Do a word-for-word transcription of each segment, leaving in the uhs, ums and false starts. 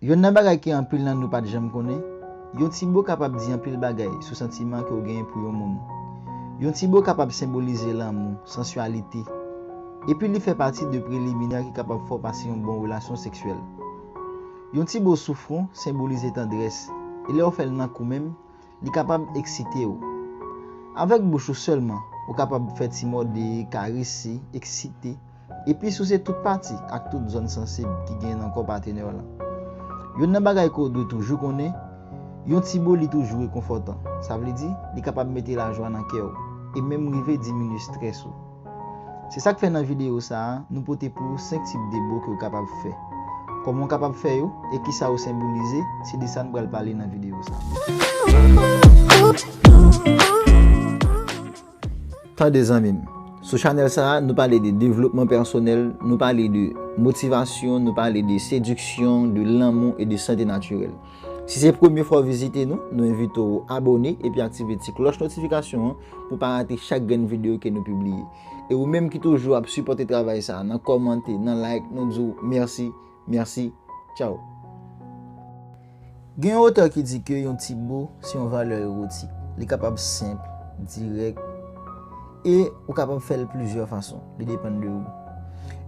Youn nan bagay ke anpil nan nou pa t janm konnen, yon ti bo kapab di anpil bagay sou santiman ke w genyen pou yon moun. Yon ti bo kapab senbolize lanmou, sansyalite, epi li fè pati de preliminè ki kapab fè w pase yon bon relasyon seksyèl. Yon ti bo sou fwon senbolize tandrès, e lè w fè l nan kou menm, li kapab eksite w. Avèk bouch ou sèlman, ou kapab fè ti mòde, karese, eksite, epi souse tout pati ak tout zòn sansib ki gen nan kò patnè w lan. Youn nan bagay ke w dwe toujou konnen, yon ti bo li toujou rekonfòtan. Sa vle di, li kapab mete lajwa nan kè w, e menm rive diminye estrès ou. Se sa k fè nan videyo sa a, nou pote pou ou senk tip de bo ke w kapab fè. Kòman w kapab fè yo, e kisa yo senbolize, se de sa n pral pale nan videyo sa a. Tande zanmi m, sou chanèl sa a, nou pale de devlopman pèsonèl, nou pale de motivasyon, nou pale de sediksyon, de lanmou e de sante natirèl. Si se premye fwa w vizite nou, nou envite w abòne epi aktive ti klòch notifikasyon an pou w pa rate chak grenn videyo ke nou pibliye. E ou menm ki toujou ap sipòte travay sa a nan kòmante, nan like, nou di w mèsi, mèsi, tchaw. Gen yon otè ki di ke yon ti bo se yon valè ewotik. Li kapab senp, dirèk, e ou kapab fè l plizyè fason. Li depann de ou.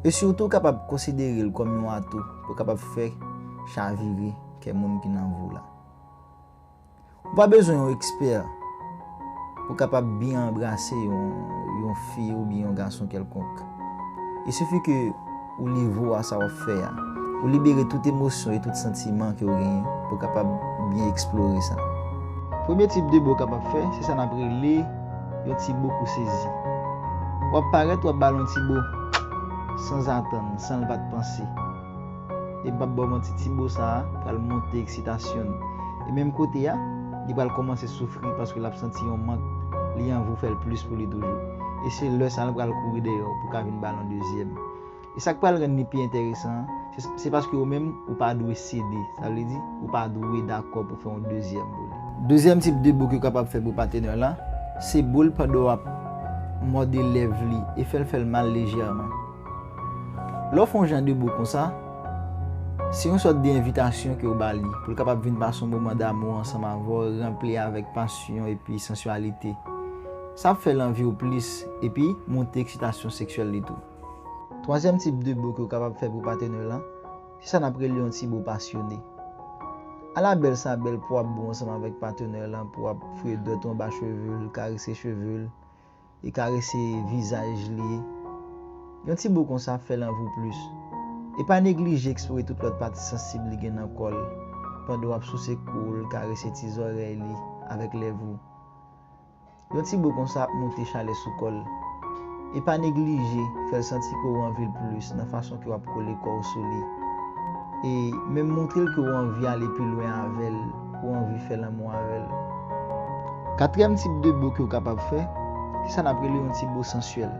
E sitou, ou kapab konsidere l kòm yon atou pou w kapab fè chavire kè moun ki nan vi w la. Ou pa bezwen yon ekspè pou w kapab byen anbrase yon, yon fi oubyen yon gason kèlkonk. Il sifi ke ou livre w a sa w ap fè a. Ou libere tout emosyon e tout santiman ke w genyen pou w kapab byen eksplore sa. Premye tip de bo w kapab fè, se sa n ap rele yon ti bo kou sezi. W ap parèt, w ap ba l yon ti bo sanzatann, san l pa t panse. E m p ap ba w manti, ti bo sa a pral monte eksitasyon l. E menm kote a, li pral kòmanse soufri paske l ap santi yon mank, li anvi w fè l plis pou li toujou. E se lè sa a l pral kouri dèyè w pou w ka vin ba l yon dezyèm. E sa k pral rann li pi enteresan an, se, se paske ou menm, ou pa dwe sede. Sa vle di, ou pa dwe dakò pou fè yon dezyèm pou li. Dezyèm tip de bo ke w kapab fè pou patnè w la, se bo l pandan w ap mòde lèv li e fè l fè l mal lejèman. Lè w fè yon jan de bo konsa, se yon sòt de envitasyon ke w ba li, pou l kapab vin pase yon moman damou ansanm avè w, ranpli avèk pasyon epi sansyalite. Sa ap fè l anvi w plis, epi monte eksitasyon seksyèl li tou. Twazyèm tip de bo ke w kapab fè pou patnè w lan, se sa n ap rele yon ti bo pasyone. Ala bèl sa bèl pou w ap bo ansanm avèk patnè w lan, pou w ap fouye dwèt ou anba cheve l, karese cheve l, e karese vizaj li. Yon ti bo konsa ap fè l anvi w plis. E pa neglije eksplore tout lòt pati sansib li gen nan kò l, pandan w ap souse kou l, karese ti zòrèy li avèk lèv ou. Yon ti bo konsa ap monte chalè sou kò l. E pa neglije fè l santi ke w anvi l plis nan fason ke w ap kole kò w sou li. E menm montre l ke w anvi ale pi lwen avè l, ke w anvi fè lanmou avè l. Katriyèm tip de bo ke w kapab fè, se sa n ap rele yon ti bo sansyèl.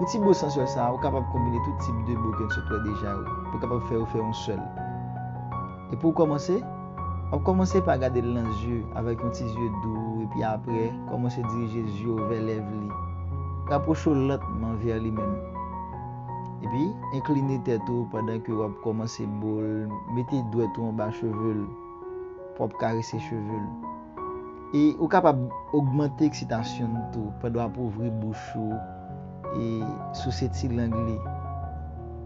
Pou ti bo sansyèl sa a, ou kapab konbine tout tip de bo ke n sot wè deja yo, pou kapab fè yo fè yon sèl. E pou w kòmanse, w ap kòmanse pa gade l nan zye avèk yon ti zye dou, epi apre, kòmanse dirije zye w vè lèv li. Rapwoche w lantman vè li menm. Epi, enkline tèt ou pandan ke w ap kòmanse bo l, mete dwèt ou anba cheve l, pou w ap karese cheve l. E ou kapab ogmante eksitasyon l tou pandan w ap ouvri bouch ou e souse ti lang li.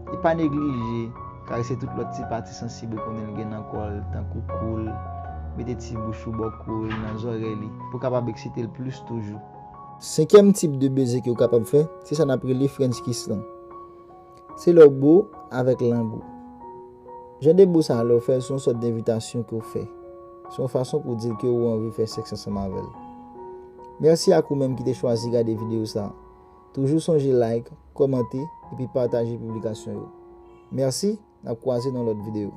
E pa neglije karese tout lòt ti pati sansib ou konnen l gen nan kò l, tankou kou l, mete ti bouch ou bò kou l, nan zòrèy li, pou w kapab eksite l plis toujou. Senkyèm tip de beze ke w kapab fè, se sa n ap rele French kiss lan. Se lè w bo avèk lang ou. Jan de bo sa a, lè w fè l, se yon sòt denvitasyon ke w fè. Se yon fason pou w di l ke w anvi fè sèks ansanm avè l. Mèsi ak ou menm ki te chwazi gade videyo sa a. Toujou sonje like, kòmante, epi pataje piblikasyon yo. Mèsi, n ap kwaze nan lòt videyo.